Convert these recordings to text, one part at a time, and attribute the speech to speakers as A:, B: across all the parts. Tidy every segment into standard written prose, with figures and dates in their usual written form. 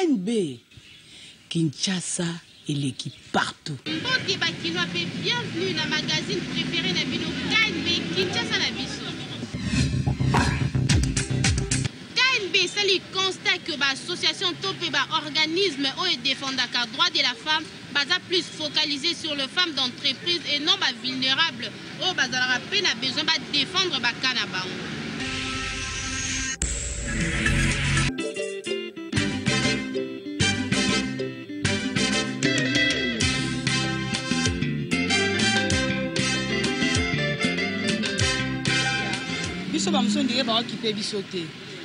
A: KNB Kinshasa eleki partout.
B: Mbote ba kinois pe bienvenue na magazine prefere na bino KNB Kinshasa na biso. KNB esali constat que ba association to pe ba organisme oyo e defendaka droit de la femme baza plus focalise sur le femme d'entreprise et non ba vulnerable oyo bazalaka pe na besoin ba defendre ba cas na bango.
C: Biso ba mosusu ondire baokipe biso te.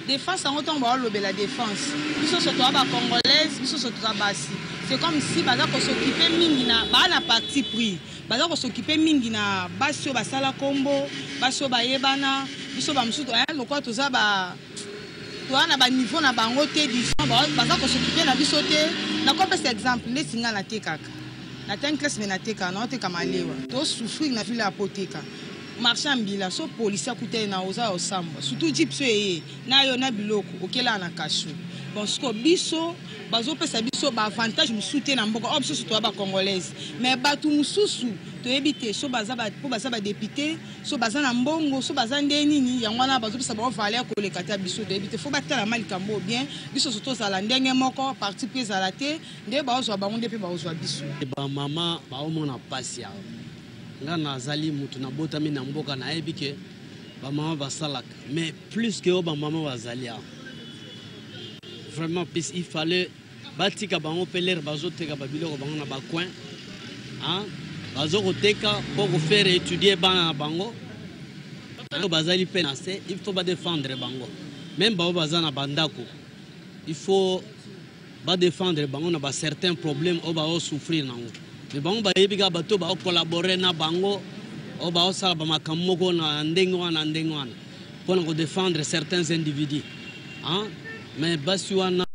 C: Defense yango tango bao lobela defense biso nionso toza ba congolaise biso nionso toza basi c'est comme si baza ko s'occuper mingi na ba na parti pris baza ko s'occuper mingi na basi oyo basala kombo basi oyo bayebana biso ba mosusu eh, lokola toza ba toza na ba niveau na bango te disons baza ko s'occuper na biso te. Nakopesa exemple ndeti nga natekaka natangi classe mais natekaka naoteka malewa to souffrir na ville ya poteka Marchand mbila so policier akuta ye na oza ya osambwa surtout jeep so eye na yo na biloko okelaa na cachot bon siko biso bazopesa biso ba avantage mosusu te na mboka oyo biso toza ba congolaise mais bato mosusu toyebi te so baza po baza ba depute so baza na mbongo so baza nde nini yango wana bazopesa bango valeur koleka ta biso toyebi te fo batala ma likambo oyo bien biso so tozala ndenge moko parti mpe ezala te nde baozwa bango nde mpe baozwa biso.
D: Ba mama baomona pasi awa. Nga nazali mutu na botami na mboka nayebi ke ba mama basalaka mais plus que oyo ba mama bazali awa vraiment pis il fallait batika bango pe lere bazoteka ba biloko bango na ba coin hein bazo koteka po ko faire étudier bana na bango bazali pe na se il faut ba défendre bango même bango baza na bandako il faut ba defendre bango na ba certains problèmes oyo bao souffrir nango mais bango bayebi kaka bato bao collaborer na bango oyo baosala ba makambo moko na ndenge wana ndenge wana mpo na kodefendre certains individus hein? Mais basi wana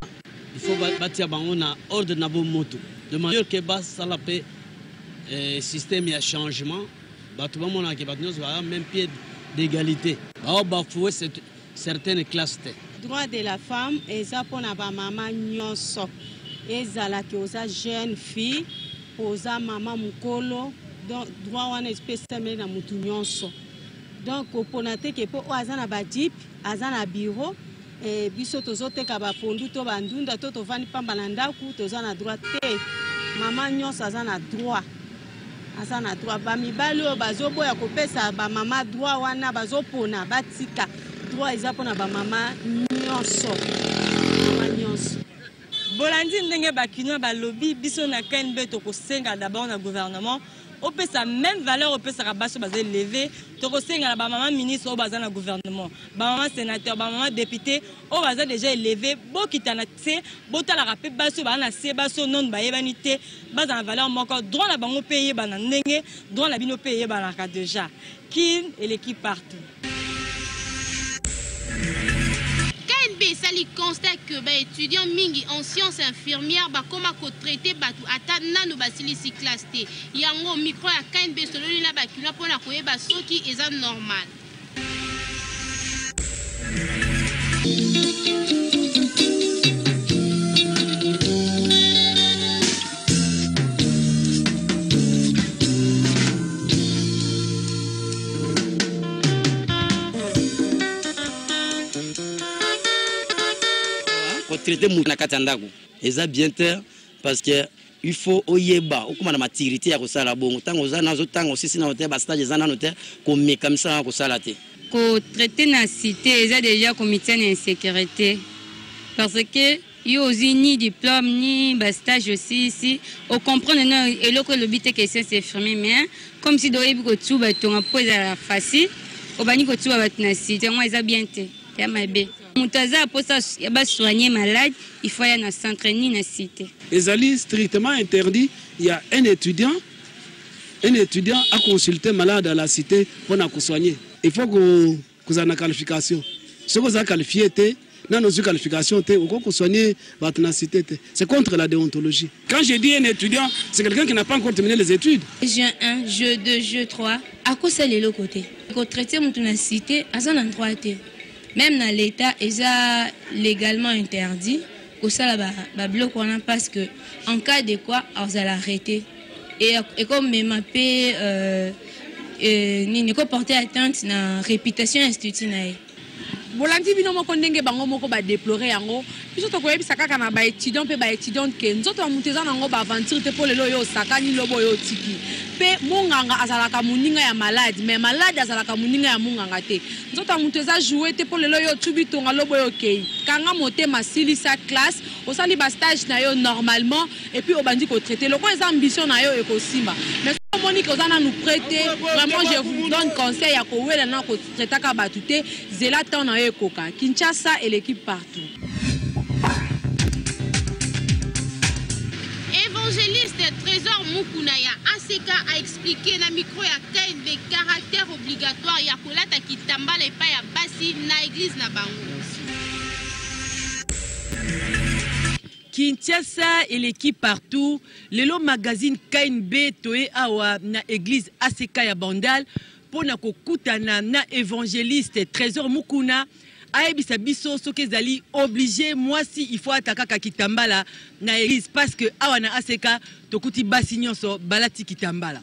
D: il faut batia bango na ordre na bomoto de manière que basala mpe eh, système ya changement bato bamonaka ke bato nyonso baa même pied d'égalité bao bafoue certaines classes te.
E: Droit de la femme eza pona ba mama nyonso ezala ke oza jeune fille oza mama mukolo donc droit wana epesameli na mutu nyonso donc kopona te ke po oyo aza na ba jeep aza na bureau eh, biso tozoteka ba pondu to ba ndunda to tovandi pamba na ndaku toza na droit te mama nyonso aza na droit Aza na droit ba mibali oyo bazoboya kopesa ba mama droit wana bazopona batika droit eza pona ba mama nyonso mama nyonso.
F: Bolandi ndenge ba kinois balobi biso na KNB tokosenga d'abord na gouvernement opesa meme valeur opesaka basi oyo baza eleve tokosenga na ba mama ministre oyo baza na gouvernement ba mama senateur ba mama depute oyo baza dejà eleve bokita na se botalaka pe basi oyo baza na se basi oyo nanu bayebani te bazala na valeur moko droit na bango pe eyebana ndenge droit na bino pe eyebanaka dejà kin eleki partout.
B: KNB esali constat que ba etudiants mingi en sciences infirmières bakoma ko traiter batu ata nanu basilisi classe te. Yango micro ya KNB esololi na ba kinois pona koyeba soki eza normal.
G: Kotraite moto na kati ya ndako eza bien te parce que il faut oyeba okoma na maturité ya kosala bongo ntango oza nazo tanga osisi nano te ba stage eza nano te komeka misala na kosala te.
H: Ko traiter na cite eza dejà komitia na insecurite parce que yo ozui ni diplome ni ba stage osilisi o comprendre no eloko elobi te que science infirmier mais comme si oyebi kotuba tonga po ezala facile obandi kotuba bato na cite yango eza bien te ya mabe. Moto aza na posa ya ba soigner malade il faut aya na centre ni na cite.
I: Ezali strictement interdit ya un etudiant un etudiant a consulter malade à la cite pona ko soigner. Il faut ko kozala na qualification. Soki oza qualifie te, nanu ozui qualification te, okoki ko soigner bato na cite te. C'est contre la deontologie. Quand je dis un etudiant, c'est quelqu'un qui n'a pas encore terminé les études.
H: Jeu 1, jeu 2, jeu 3, akosala eloko te. Ko traiter mutu na cite aza na droit te. Meme na l'etat eza legalement interdit. kosala babiloko wana parce que en cas de quoi azala arrêté et ekomema mpe euh, euh, nini ekoporte atteinte na réputation ya institut na ye.
J: Bolandi bino moko ndenge bango moko ba deplorer yango. Biso tokoyebisa kaka na ba etudiants mpe ba etudiantes ke nzoto ya moto eza nango ba aventure te mpo lelo oyo osakani lobi oyo otiki. Mpe monganga azalaka moninga ya malade mais malade azalaka moninga ya monganga te. Nzoto ya moto eza jouet te mpo lelo oyo otubi tonga lobi oyo okeyi. Kanga motema silisa classe, osali ba stages na yo normalement et puis obandi ko traiter. Lokola eza ambition na yo ekosimba. Mais soki omoni ke oza nanu pret te, vraiment je vous donne conseil ya kowela na ko traitaka batu te, zela temps na yo ekoka. Kinshasa eleki partout.
B: Evangeliste Tresor Mukuna ya ACK a expliquer na micro ya KNB caractère obligatoire ya kolata kitambala epai ya basi na eglise na bango.
K: Kinshasa eleki partout, lelo magazine KNB toye awa na eglise ACK ya Bandal mpo na kokutana na evangeliste Tresor Mukuna ayebisa biso soki ezali oblige mwasi il faut ata kaka kitambala na eglise parce que awa na ACK tokuti basi nyonso balati kitambala.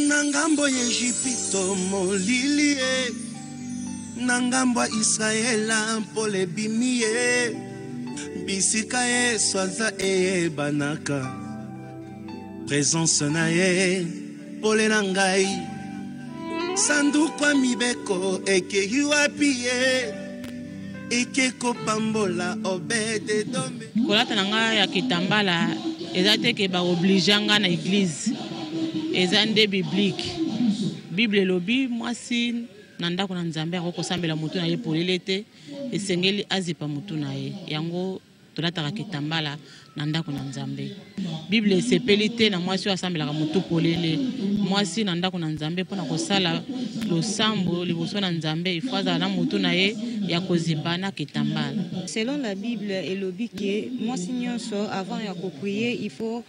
L: Na ngambo ya Ejipito molili ye, na ngambo ya Israela mpole ebimi ye, bisika Yesu aza eyebanaka, presence na ye pole na ngai, sanduku ya mibeko ekei wapi ye, eke kopambola Obed-Edom.
B: Kolata na nga ya kitambala eza te ke ba oblige nga na eglise, eza nde biblique. Bible elobi mwasi na ndako na Nzambe akoki kosambela motu na ye polele te, esengeli azipa motu na ye. Yango tolataka kitambala na ndako na Nzambe. Bible esepeli te na mwasi oyo asambelaka motu polele. Mwasi na ndako na Nzambe mpona kosala losambo liboso na Nzambe, il faut azala na motu na ye ya kozipa na kitambala.
M: Selon la Bible elobi ke mwasi nyonso avant ya ko prier il faut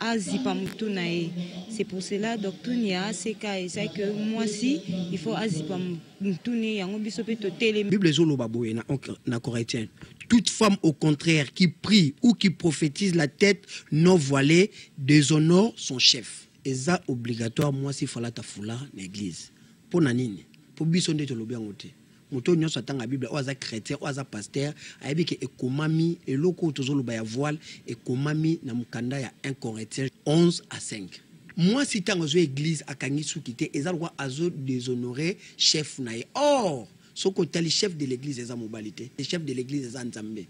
M: azipa mutu na ye. C'est pour cela doctrine ya ACK eza que mwasi il faut azipa mutu ne, yango biso pe totelemi.
N: Bible ezoloba boye na, na Corinthiens, toute femme au contraire qui prie ou qui prophétise la tête non voilée déshonore son chef. Eza obligatoire mwasi faut alata foulard na eglise. Pona nini? Po biso nde tolobi yango te. Moto oyo nyonso atanga Bible, oyo aza chretien, oyo aza pasteur, ayebi ke ekomami, eloko oyo tozoloba ya voile ekomami na mokanda ya 1 Corinthiens 11 à 5. Mwasi tango azo eglise akangi suki te, eza lokola azo deshonorer chef na ye. Or, soki otali chef de l'eglise eza mobali te, chef de l'eglise eza Nzambe.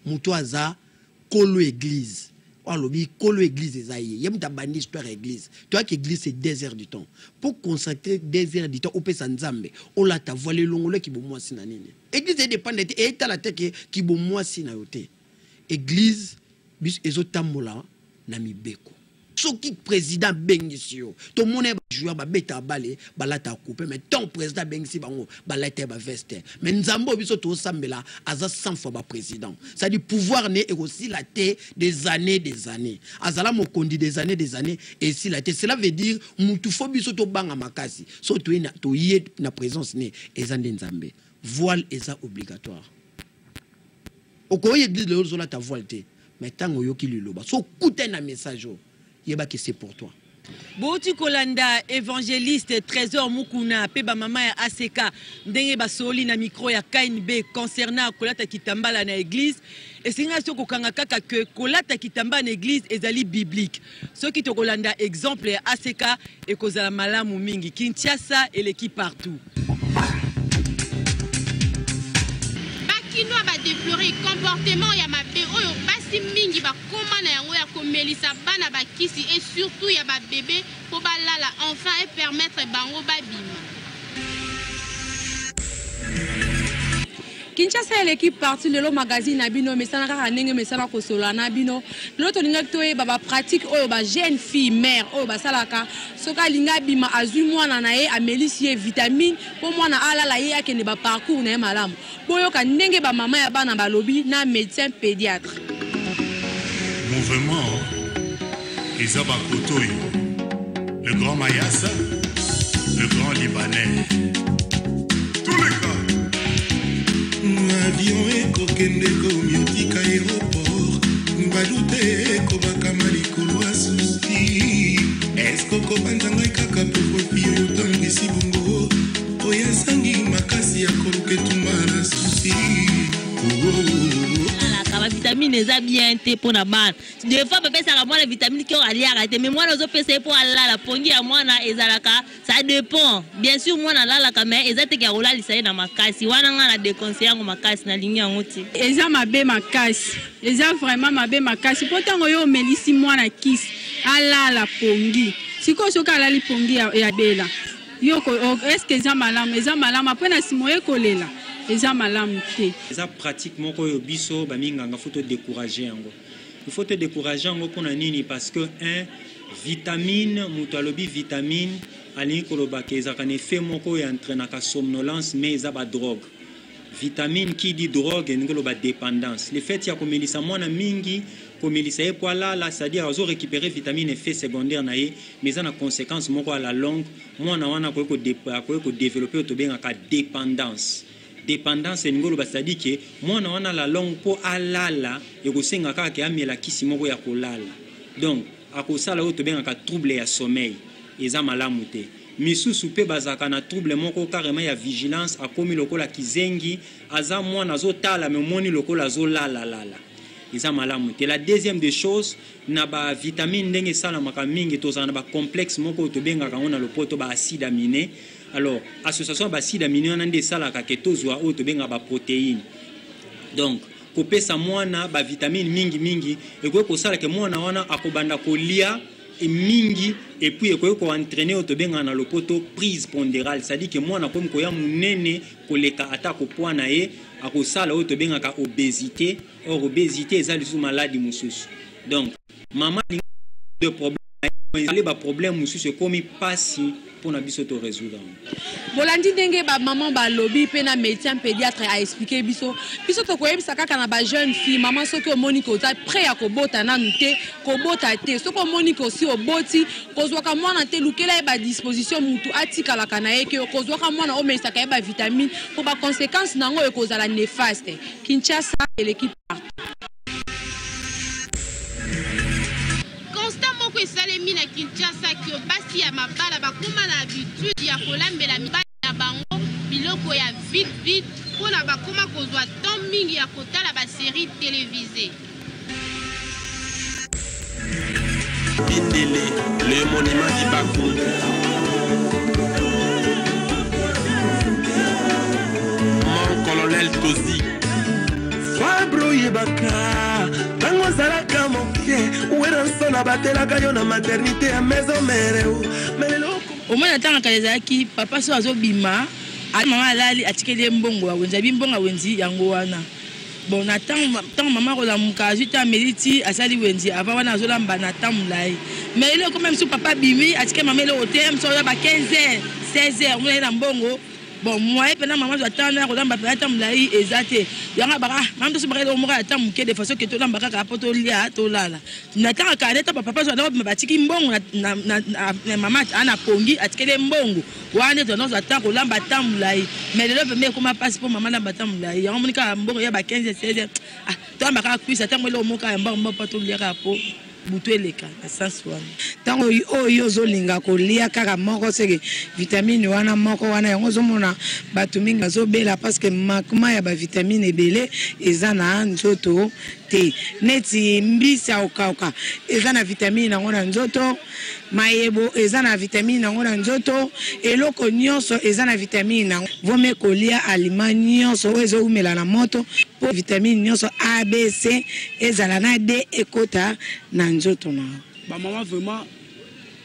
N: Moto aza kolo eglise, oyo alobi kolo eglise eza ye, ye moto abandi histoire ya eglise. Toyaki eglise c'est 2 heures du temps. Po consacrer 2 heures du temps opesa Nzambe, olata voile elongolo kibomwasi na nini? Eglise e dependre te, etala te ke kibomwasi na yo te. Eglise biso ezotambola na mibeko. Soki president abengisi yo, tomona ye ba joueur babetaka bale balataka coupe, mais tant president abengisi bango balata ye ba veste. Mais Nzambe oyo biso tosambela aza 100 fois ba president, c'est-à-dire pouvoir ne ekosila te des années des années, azala mokondi des années des années esila te. Cela veut dire mutu fo biso tobanga makasi so toye na, toye na présence ne eza nde Nzambe. Voile eza obligatoire. Okoyi église lelo ozolata voile te, mais tango oyoki liloba so okutani na message oyo, yeba que c'est pour toi.
K: Bowuti kolanda evangeliste Tresor Mukuna pe ba mama ya ACK ndenge basololi na micro ya KNB concernant kolata kitambala na eglise. Esengeli so kokanga kaka que kolata kitambala na eglise ezali biblique. Soki tokolanda exemple ya ACK ekozala malamu mingi. Kinshasa eleki partout.
B: Ba Kinois ba deplorer comportement ya mabe oyo basi mingi bakoma na yango ya komelisa bana ba kisi et surtout ya ba bebe po balala enfin e permettre bango babima.
J: Kinshasa eleki partout lelo magazine na bino mesana kaka ndenge mesana kosolola na bino lelo tolingaki toyeba ba pratique oyo ba jeune fille mère oyo basalaka soki alingi abima azwi mwana na ye amelisi ye vitamine mpo mwana alala ye akende ba parcours na ye malamu. Boyoka ndenge ba mama ya bana balobi na medecin pediatre.
O: Mouvement eza ba kotoyo le grand Mayasa, le grand Libanais. Tous les gars.
L: Avion ekokende komi otika aéroport, badute ekobakama likolo ya susi. Eske okobanza ngai kaka pauvre fille oyo otambwisi bongo, oyo azangi makasi ya koluka etumba na susi?
B: Alaka bavitamine eza bien te mpo na bana. Des fois bapesaka mwana vitamine kio aliaka te, mais mwana ozopesa ye mpo alala. Pongi ya mwana ezalaka, ça dépend bien sûr. Mwana alalaka, mais eza teke ya kolalisa ye na makasi wana. Ngai na déconseille yango makasi, nalingi yango te.
E: Eza mabe makasi, eza vraiment mabe makasi, mpo ntango yo omelisi mwana kisi alala pongi, sikoyo soki alali pongi ya bela yo, est-ce eza malamu? Eza malamu apres na nsima oye kolela, eza malamu te.
P: Eza pratique moko oyo biso baminganga faut todécourage yango. Il faut todécourage yango. Mpona nini? Parce que un vitamine, moto alobi vitamine, alingi koloba ke ezalaka na effet moko oyo entraînaka somnolence, mais eza badrogue. Vitamine, qui dit drogue, elingi koloba dépendance. Le fait ya komelisa mwana mingi, komelisa ye po alala, c'est-à-dire azo récupérer vitamine, effet secondaire na ye, mais eza na conséquence moko à la longue. Mwana wana akoki kodévelopper oyo tobengaka dépendance. Dépendance elingi oloba, c'est-à-dire ke mwana wana, la longue, mpo alala ekosenga kaka ke amela kisi moko ya kolala. Donc akosala oyo tobengaka trouble ya sommeil. Eza malamu te. Misusu mpe bazalaka na trouble moko carrément ya vigilance, akomi lokola kizengi, aza mwana azotala, me omoni lokola azolalalala. Eza malamu te. La deuxième des choses, na bavitamine, ndenge esalamaka mingi, tozala na bacomplexe moko oyo tobengaka yango na lopoto baacide aminé. Alors association ya baacide aminé wana nde esalaka ke tozwa oyo tobengaka baprotéine. Donc kopesa mwana bavitamine mingimingi ekoki kosala ke mwana wana akobanda kolia mingi, et puis ekoki koentraîner oyo tobengaka na lopoto prise pondérale, c'est-à-dire ke mwana akomi koya monene koleka ata kopwa na ye, akosala oyo tobengaka obésité. Or obésité eza lisusu maladi mosusu. Donc mama de problème ezali, baproblème mosusu ekomi mpasi mpona biso to résoudre yango.
J: Bolandi ndenge bamama balobi mpe na médecin pédiatre aexpliquer biso. Biso tokoyebisa kaka na bajeune fille: mama, soki omoni ke oza prêt ya kobota nanu te, kobota te. Soki omoni ke osi oboti, kozwaka mwana te. Lukela ye badisposition, mutu atikalaka na ye ke kozwaka mwana omelisaka ye bavitamine, mpo baconséquence na yango ekozala néfaste. Kinshasa eleki partout.
B: Constat moko esalemi na Kinshasa ke basi ya mabala bakóma na habitude ya kolambela mibali na bango biloko ya vite vite, mpona bakóma kozwa temps mingi ya kotala basérie télévisée.
Q: Bindele, le monument du Bakou. Mon colonel Tozi.
L: Fabre, oyebaka ntango ozalaka moke, Werrason abatelaka yo na maternité ya Maison Mère.
R: Omoni, ntango kala ezalaki, papa so azobima, mama alali, atikeli ye mbongo ya wenzi, abi mbongo ya wenzi yango wana. Bon, na ntango mama akolamuka, azwi te, ameli ti asali wenzi, avant wana azolamba na ntango molai. Mais eloko meme so papa abimi, atike mama eloko te, moso oya ba 15 heures, 16 heures, omona ye na mbongo. Bon, moyen mpena mama azwa ntango ya kolamba mpena ntango molai eza te. Yango baka mama toso baka eloko moko ya ntango moke, de façon ke tolamba kaka mpo tolia, tolala. Na ntango kala nde, ntango papa azwa ndako, batiki mbongo na mama, ana pongi, atikeli ye mbongo wana, nde tozwa ntango kolamba ntango molai. Mais lelo pembe ekoma mpasi mpo mama alamba ntango molai. Yango moni kaka mbongo ya ba 15, 16, ah, tolamba kaka kwisa ntango eloko moko ya mbongo mpo tolia kaka mpo butu eleka na sens wana.
S: Ntango oyo ozolinga kolia kaka moko, seke vitamine wana moko wana, yango ozomona bato mingi bazobela, parce que manquement ya bavitamine ebele eza na nzoto te. Neti mbisi ya kokauka eza na vitamine yango na nzoto, mayebo eza na vitamine yango na nzoto, eloko nyonso eza na vitamine yango. Vome kolia aliment nyonso oyo ezowumela na moto, mpo vitamine nyonso A, B, C ezala na D ekota na nzoto na yo.
T: Bamama vraiment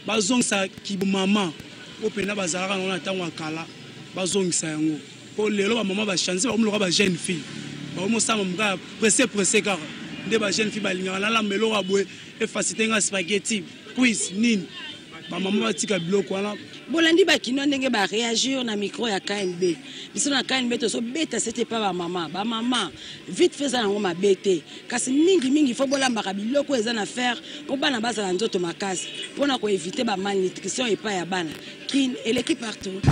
T: bazongisa kibomama oyo mpena bazalaka nango na ntango ya kala, bazongisa yango, mpo lelo bamama bachange, bakomi lokola bajeune fille, bakomi osala kaka pressé pressé kaka nde bajeune fille balingaka. Nalamba eloko ya boye, efacilité nga spaghetti, cuisse, nini. Bamama batika biloko wana.
A: Bolandi bakinois ndenge baréagir na micro ya KNB. Biso na KNB tozobeta sete pa bamama. Bamama, vite fait eza yango mabe te, kasi mingimingi fo bolambaka biloko eza na fer mpo bana bazala nzoto makasi, mpona koéviter bamalnutrition epai ya bana. Kin eleki partout.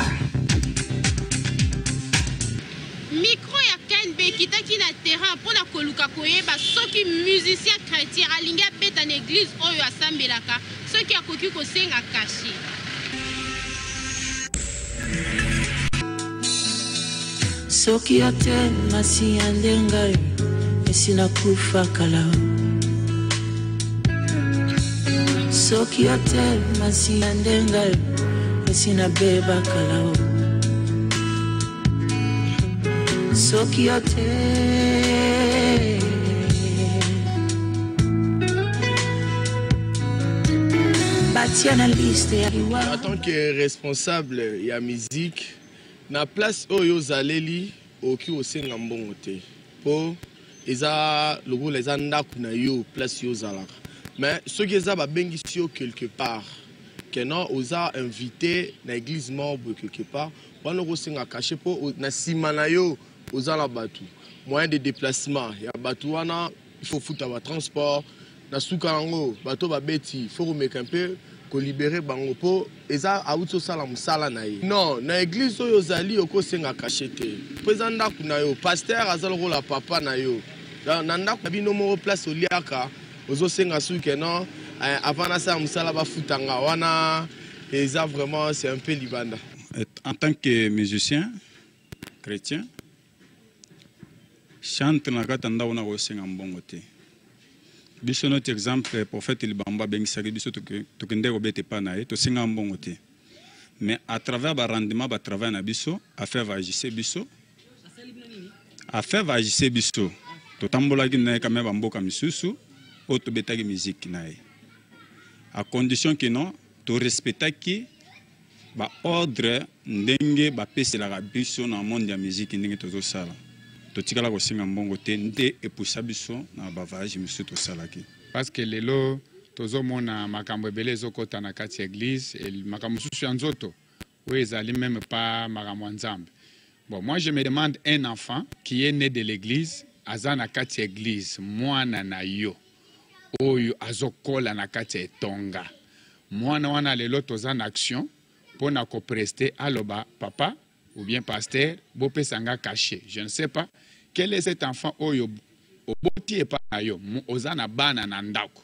B: Micro ya KNB. Ekitaki na terrain mpo na koluka koyeba soki musicien chretien alingi abeta na eglise oyo asambelaka soki akoki kosenga cachet.
U: Soki yo te masiya nde ngai esi nakufa kala. Soki yo te masiya nde ngai esi nabeba kala. Soki yo te. Batia na liste ya liwa.
V: En tant que responsable ya musique na place oyo ozaleli, okoki kosenga mbongo te mpo eza lokola eza ndako na yo, place yo ozalaka. Mais soki eza babengisi yo quelque part ke non, oza invité na église moko boye quelque part wana, okosenga cachet mpo na nsima na yo oza na bato, moyen de déplacement ya bato wana, il faut futa batransport. Na suka yango bato babeti, faut komeka mpe kolibérer bango mpo eza awuti osala mosala na ye. Non, na église oyo ozali okosenga cachet te mpo eza ndako na yo. Pasteur aza lokola papa na yo na ndako na bino moko, place oliaka. Ozosenga suke non, avant nasala mosala bafutanga wana, eza vraiment, c'est un peu libanda.
W: En tant que musicien chrétien, chante na kati ya ndako na kosenga mbongo te. Biso noti exemple, prophète Libambo abengisaki biso, tokende kobeta epai na ye, tosenga mbongo te, mais à travers barendement, batravail na biso, affaire vaagisse biso, affaire vaagisse biso, totambolaki na ye quand même bamboka misusu oyo tobetaki musique na ye, à condition que non, torespectaki baordre ndenge bapeselaka biso na monde ya musique. Ndenge tozosala, totikala kosenga mbongo te, nde epusa biso na bavoyage misusu tosalaki.
X: Parce que lelo tozomona makambo ebele ezokɔta na kati ya église, makambo mosusu ya nzoto oyo ezali même pas makambo ya Nzambe. Bon, moi je me demande, un enfant qui est né de l'église, aza na kati ya église, mwana na yo oyo azokola na kati ya etonga, mwana wana lelo toza na action mpo na koprester, aloba: "Papa ou bien pasteur, bopesa nga cachet." Je ne sais pas quel est cet enfant oyo oboti epai na yo. Oza na bana na ndako,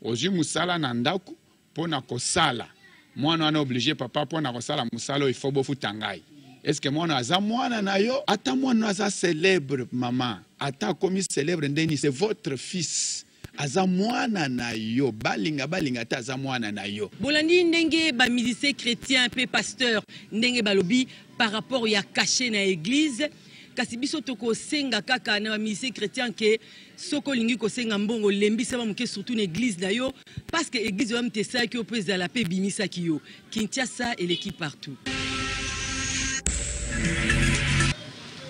X: ozwi mosala na ndako mpo na kosala, mwana wana obligé: "Papa, mpo na kosala mosala oyo, ifo bofuta ngai." Est-ce mwana aza mwana na yo? Ata mwana aza célèbre, mama, ata akomi célèbre ndeni, c'est votre fils, aza mwana na yo. Balinga balinga te, aza mwana na yo.
K: Bolandi ndenge bamusicien chrétien mpe pasteur ndenge balobi par rapport ya cachet na église. Kasi biso tokosenga kaka na bamusicien chrétien ke soki olingi kosenga mbongo, lembisa moke, surtout na église na yo, parce que église oyo moto esalaki yo mpo ezala mpe ebimisaki yo. Kinshasa eleki partout.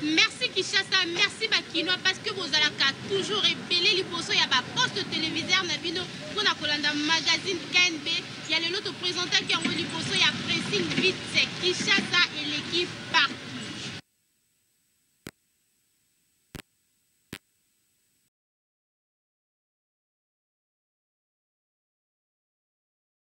B: Merci Kinshasa, merci Bakinois, parce que bozalaka toujours ebele liboso ya baposte téléviseur na bino mpona kolanda magazine KNB ya lelo. Toprésentaki yango liboso ya pressing vite. Kinshasa eleki.